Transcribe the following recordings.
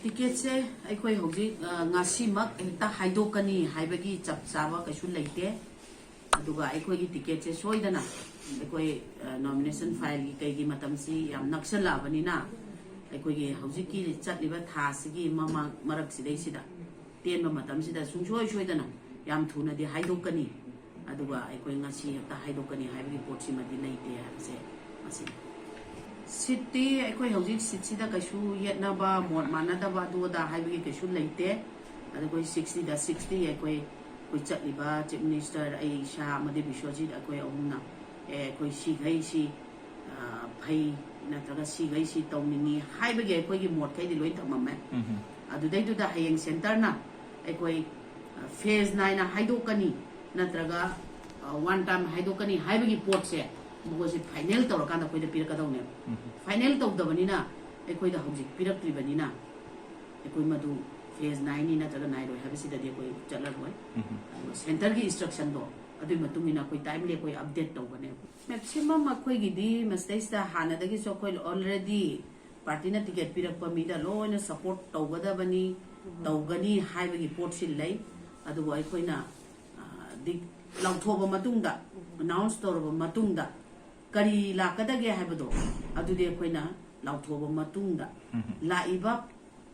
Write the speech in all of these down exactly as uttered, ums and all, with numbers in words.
ꯇꯤꯀꯦꯠꯁꯦ ꯑꯩꯈꯣꯏ ꯍꯧꯖꯤꯛ ꯑ, ꯉꯁꯤꯃꯛ ꯍꯦꯛꯇ ꯍꯥꯏꯗꯣꯛꯀꯅꯤ ꯍꯥꯏꯕꯒꯤ ꯆꯞ ꯆꯥꯕ ꯀꯩꯁꯨ ꯂꯩꯇꯦ꯫ ꯑꯗꯨꯒ ꯑꯩꯈꯣꯏꯒꯤ ꯇꯤꯀꯦꯠꯁꯦ ꯁꯣꯏꯗꯅ ꯑꯩꯈꯣꯏ ꯑ, ꯅꯣꯃꯤꯅꯦꯁꯟ ꯐꯥꯏꯜꯒꯤ ꯀꯩꯒꯤ ꯃꯇꯝꯁꯤ ꯌꯥꯝ ꯅꯛꯁꯜꯂꯛꯑꯕꯅꯤꯅ, ꯑꯩꯈꯣꯏꯒꯤ ꯍꯧꯖꯤꯛꯀꯤ ꯆꯠꯂꯤꯕ ꯊꯥꯁꯤꯒꯤ ꯃꯃꯥꯡ ꯃꯔꯛꯁꯤꯗꯩꯁꯤꯗ, ꯇꯦꯟꯕ ꯃꯇꯝꯁꯤꯗ ꯁꯨꯡꯁꯣꯏ ꯁꯣꯏꯗꯅ ꯌꯥꯝ ꯊꯨꯅꯗꯤ ꯍꯥꯏꯗꯣꯛꯀꯅꯤ꯫ ꯑꯗꯨꯒ ꯑꯩꯈꯣꯏ ꯉꯁꯤ ꯍꯦꯛꯇ ꯍꯥꯏꯗꯣꯛꯀꯅꯤ ꯍꯥꯏꯕꯒꯤ ꯄꯣꯠꯁꯤꯃꯗꯤ ꯂꯩꯇꯦ ꯍꯥꯏꯕꯁꯦ ꯃꯁꯤꯅꯤ꯫ ꯁꯤꯠꯇꯤ ꯑꯩꯈꯣꯏ ꯍꯧꯖꯤꯛ ꯁꯤꯠꯁꯤꯗ ꯀꯩꯁꯨ ꯌꯦꯠꯅꯕ, ꯃꯣꯠ ꯃꯥꯟꯅꯗꯕ, ꯑꯗꯨ ꯑꯗꯥ ꯍꯥꯏꯕꯒꯤ ꯀꯩꯁꯨ ꯂꯩꯇꯦ꯫ ꯑꯗ ꯑꯩꯈꯣꯏ ꯁꯤꯛꯁꯇꯤꯗ ꯁꯤꯛꯁꯇꯤ ꯑꯩꯈꯣꯏ, ꯑꯩꯈꯣꯏ ꯆꯠꯂꯤꯕ ꯆꯤꯐ ꯃꯤꯅꯤꯁꯇꯔ, ꯑꯩ ꯏꯁꯥ ꯑꯃꯗꯤ ꯕꯤꯁ꯭ꯋꯖꯤꯠ, ꯑꯩꯈꯣꯏ ꯑꯍꯨꯝꯅ, ꯑꯦ, ꯑꯩꯈꯣꯏ ꯁꯤꯈꯩꯁꯤ, ꯑ, ꯐꯩ, ꯅꯠꯇ꯭ꯔꯒ ꯁꯤꯈꯩꯁꯤ ꯇꯧꯅꯤꯡꯉꯤ ꯍꯥꯏꯕꯒꯤ ꯑꯩꯈꯣꯏꯒꯤ ꯃꯣꯠꯈꯩꯗꯤ ꯂꯣꯏ ꯊꯝꯃꯝꯃꯦ꯫ ꯑꯗꯨꯗꯩꯗꯨꯗ ꯍꯌꯦꯡ ꯁꯦꯟꯇꯔꯅ ꯑꯩꯈꯣꯏ, ꯑ, ꯐꯦꯁ ꯅꯥꯏꯅ ꯍꯥꯏꯗꯣꯛꯀꯅꯤ, ꯅꯠꯇ꯭ꯔꯒ, ꯑ, ꯋꯥꯟ ꯇꯥꯏꯝ ꯍꯥꯏꯗꯣꯛꯀꯅꯤ ꯍꯥꯏꯕꯒꯤ ꯄꯣꯠꯁꯦ ꯃꯈꯣꯏꯁꯦ ꯐꯥꯏꯅꯦꯜ ꯇꯧꯔꯀꯥꯟꯗ ꯑꯩꯈꯣꯏꯗ ꯄꯤꯔꯛꯀꯗꯧꯅꯦꯕ꯫ ꯐꯥꯏꯅꯦꯜ ꯇꯧꯗꯕꯅꯤꯅ, ꯑꯩꯈꯣꯏꯗ ꯍꯧꯖꯤꯛ ꯄꯤꯔꯛꯇ꯭ꯔꯤꯕꯅꯤꯅ, ꯑꯩꯈꯣꯏ ꯃꯗꯨ ꯐꯦꯁ ꯅꯥꯏꯅꯤ ꯅꯠꯇ꯭ꯔꯒ ꯅꯥꯏꯔꯣꯏ ꯍꯥꯏꯕꯁꯤꯗꯗꯤ ꯑꯩꯈꯣꯏ ꯆꯠꯂꯔꯣꯏ꯫ ꯑꯗꯨꯒ ꯁꯦꯟꯇꯔꯒꯤ ꯏꯟꯁꯇ꯭ꯔꯛꯁꯟꯗꯣ ꯑꯗꯨꯒꯤ ꯃꯇꯨꯡ ꯏꯟꯅ ꯑꯩꯈꯣꯏ ꯇꯥꯏꯝꯂꯤ ꯑꯩꯈꯣꯏ ꯑꯞꯗꯦꯠ ꯇꯧꯒꯅꯦꯕ꯫ ꯃꯦꯛꯁꯤꯃꯝ ꯑꯩꯈꯣꯏꯒꯤꯗꯤ ꯃꯁꯤꯗꯩꯁꯤꯗ ꯍꯥꯟꯅꯗꯒꯤꯁꯨ ꯑꯩꯈꯣꯏ ꯑꯣꯜꯔꯦꯗꯤ ꯄꯥꯔꯇꯤꯅ ꯇꯤꯀꯦꯠ ꯄꯤꯔꯛꯄ ꯃꯤꯗ ꯂꯣꯏꯅ ꯁꯄꯣꯔꯠ ꯇꯧꯒꯗꯕꯅꯤ, ꯇꯧꯒꯅꯤ ꯍꯥꯏꯕꯒꯤ ꯄꯣꯠꯁꯤ ꯂꯩ꯫ ꯑꯗꯨꯕꯨ ꯑꯩꯈꯣꯏꯅ, ꯑ, ꯗꯤ-, ꯂꯥꯎꯊꯣꯛꯑꯕ ꯃꯇꯨꯡꯗ, ꯑꯅꯥꯎꯟꯁ ꯇꯧꯔꯕ ꯃꯇꯨꯡꯗ ꯀꯔꯤ ꯂꯥꯛꯀꯗꯒꯦ ꯍꯥꯏꯕꯗꯣ, ꯑꯗꯨꯗꯤ ꯑꯩꯈꯣꯏꯅ ꯂꯥꯎꯊꯣꯛꯑꯕ ꯃꯇꯨꯡꯗ ꯂꯥꯛꯏꯕ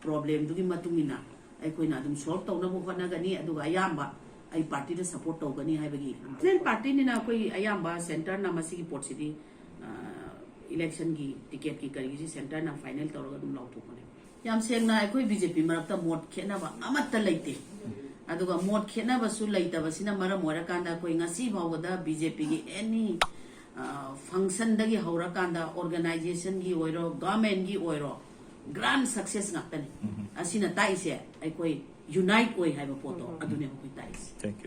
ꯄ꯭ꯔꯣꯕ꯭ꯂꯦꯝꯗꯨꯒꯤ ꯃꯇꯨꯡ ꯏꯟꯅ ꯑꯩꯈꯣꯏꯅ ꯑꯗꯨꯝ ꯁꯣꯜꯕ ꯇꯧꯅꯕ ꯍꯣꯠꯅꯒꯅꯤ꯫ ꯑꯗꯨꯒ ꯑꯌꯥꯝꯕ ꯑꯩ ꯄꯥꯔꯇꯤꯗ ꯁꯄꯣꯔꯠ ꯇꯧꯒꯅꯤ ꯍꯥꯏꯕꯒꯤ, ꯅꯦꯁꯅꯦꯜ ꯄꯥꯔꯇꯤꯅꯤꯅ ꯑꯩꯈꯣꯏ ꯑꯌꯥꯝꯕ ꯁꯦꯟꯇꯔꯅ ꯃꯁꯤꯒꯤ ꯄꯣꯠꯁꯤꯗꯤ, ꯑ, ꯏꯂꯦꯛꯁꯟꯒꯤ ꯇꯤꯀꯦꯠꯀꯤ ꯀꯔꯤꯒꯤꯁꯤ ꯁꯦꯟꯇꯔꯅ ꯐꯥꯏꯅꯦꯜ ꯇꯧꯔꯒ ꯑꯗꯨꯝ ꯂꯥꯎꯊꯣꯛꯄꯅꯦ꯫ ꯌꯥꯝ ꯁꯦꯡꯅ ꯑꯩꯈꯣꯏ ꯕꯤ ꯖꯦ ꯄꯤ ꯃꯔꯛꯇ ꯃꯣꯠ ꯈꯦꯠꯅꯕ ꯑꯃꯠꯇ ꯂꯩꯇꯦ꯫ ꯑꯗꯨꯒ ꯃꯣꯠ ꯈꯦꯠꯅꯕꯁꯨ ꯂꯩꯇꯕꯁꯤꯅ ꯃꯔꯝ ꯑꯣꯏꯔꯀꯥꯟꯗ ꯑꯩꯈꯣꯏ ꯉꯁꯤ ꯐꯥꯎꯕꯗ ꯕꯤ ꯖꯦ ꯄꯤꯒꯤ ꯑꯦꯅꯤ, ꯑ, ꯐꯪꯁꯟꯗꯒꯤ ꯍꯧꯔꯀꯥꯟꯗ, ꯑꯣꯔꯒꯅꯥꯏꯖꯦꯁꯟꯒꯤ ꯑꯣꯏꯔꯣ, ꯒꯚꯔꯟꯃꯦꯟꯒꯤ ꯑꯣꯏꯔꯣ, ꯒ꯭ꯔꯥꯟ ꯁꯛꯁꯦꯁ ꯉꯥꯛꯇꯅꯤ꯫ ꯑꯁꯤꯅ ꯇꯥꯛꯏꯁꯦ ꯑꯩꯈꯣꯏ ꯌꯨꯅꯥꯏꯠ ꯑꯣꯏ ꯍꯥꯏꯕ ꯄꯣꯠꯇꯣ ꯑꯗꯨꯅꯦ ꯑꯩꯈꯣꯏ ꯇꯥꯛꯏꯁꯦ꯫ Thank you.